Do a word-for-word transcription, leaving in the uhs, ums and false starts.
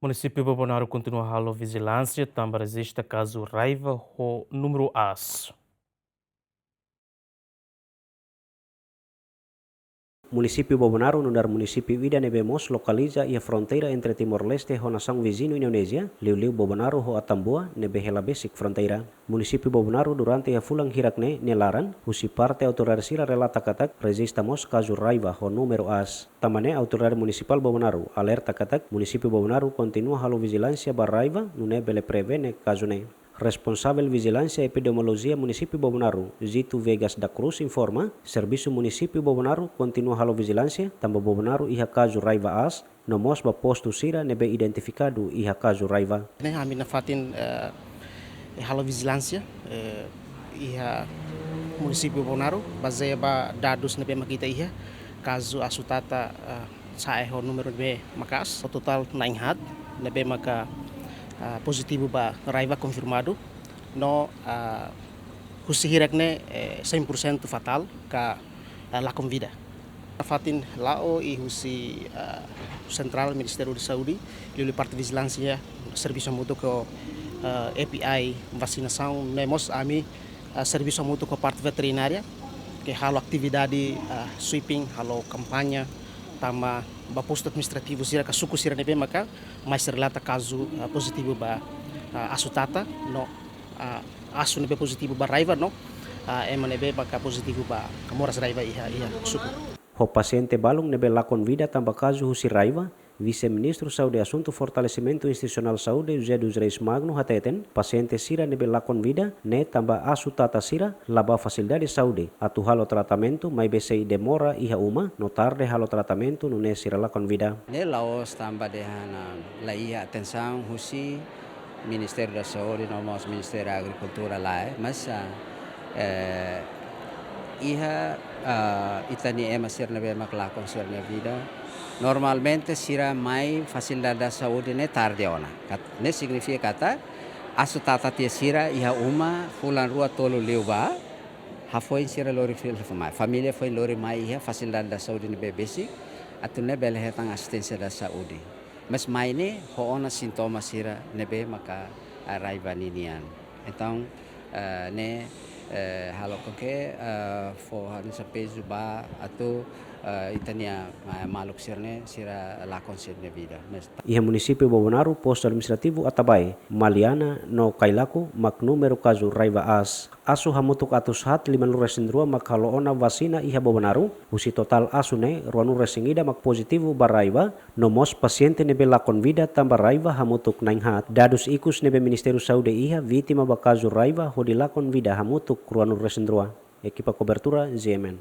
Munisípiu Bobonaro kontinua halo vijilánsia tanba rejista kazu raiva ho númeru aas. Munisípiu Bobonaro nu'udar munisípiu ida ne'ebé mós lokaliza iha fronteira entre Timor-Leste ho nasaun viziñu Indonézia, liuliu Bobonaro ho Atambua ne'ebé hela besik fronteira. Munisípiu Bobonaro durante iha fulan hirak ne'e nia laran, husi parte autoridade sira relata katak rejista mós kazu raiva ho númeru aas. Tanba ne'e autoridade munisipál Bobonaro alerta katak munisípiu Bobonaro kontinua halo vijilánsia ba raiva nune'e bele prevene kazu ne'e. Responsavel vijilánsia epidemiolojia munisípiu Bobonaro, Zito Viegas da Cruz informa, servisu munisípiu Bobonaro kontinua halo vijilánsia tanba Bobonaro iha kazu raiva aas, no mós ba postu sira ne'ebé identifikadu iha kazu raiva. Ne'e ami nafatin, eh, halo vijilánsia, eh, iha munisípiu Bobonaro, bazeia ba dadus ne'ebé mak ita iha, kazu asu tata, eh, sa'e ho númeru ne'ebé maka'as, totál na'in-haat ne'ebé maka, eh, pozitivu ba raiva konfirmadu, no, eh, husi hirak ne'e, eh, cem por cento fatál ka, eh, lakon vida. Fatin la'o i husi, eh, sentrál Ministériu da Saúde, liuliu parte vijilánsia, servisu hamutuk ho, eh, A P I vasinasaun, ne'e mós ami, eh, servisu hamutuk ho parte veterinária, ke halo atividade, eh, sweeping, halo kampaña, tama ba postu administrativu sira ka suku sira ne'ebé maka mais relata kazu, eh, pozitivu ba, eh, asu tata, no, eh, asu ne'ebé pozitivu ba raiva no, eh, ema ne'ebé maka pozitivu ba moras raiva iha, iha suku. Ho pasiente balun ne'ebé lakon vida tanba kazu husi raiva, Vise-Ministru Saúde Asuntu Fortalesimentu Institusionál Saúde, José dos Reis Magno hateten, pasiente sira ne'ebé lakon vida ne'e tanba asu tata sira la bá fasilidade saúde atu halo tratamentu, maibé sei demora iha uma, no tarde halo tratamentu nune'e sira lakon vida. Ne'e la'ós tanba dehan la iha atensaun husi Ministériu da Saúde, no mós Ministériu Agrikultura lae, mas, ah, eh, iha, ah, ita-nia ema sira ne'ebé mak lakon sira-nia vida. Normalmente sira mai fasilidade da saúde ne'e tarde ona. Kat-, ne'e signifika katak asu tata tiha sira iha uma fulan rua tolu liubá, hafoin sira lori fila mai. Família foin lori mai iha fasilidade da saúde ne'ebé besik, atu nune'e bele hetan asisténsia da saúde. Mas mai ne'e ho ona sintoma sira ne'ebé maka, ah, raiva ninian. Entaun, eh, ne'e, eh, halo com que, eh, fó hanesan pezu ba atu, eh, ita-nia, eh, maluk sira-ne'e, sira lakon sira-nia vida. Mas Iha munisípiu Bobonaro, postu administrativu Atabae, Maliana no Cailaco mak númeru kazu raiva aas. Asu hamutuk atus haat limanulu-resin-rua mak halo ona vasina iha Bobonaro, husi totál asu ne'e ruanulu-resin-ida mak pozitivu ba raiva, no mós pasiente ne'ebé lakon vida tanba raiva hamutuk na'in-haat. Dadus ikus ne'ebé Ministériu Saúde iha, vítima ba kazu raiva hodi lakon vida hamutuk ruanulu-resin-rua. Ekipa kobertura, G M N.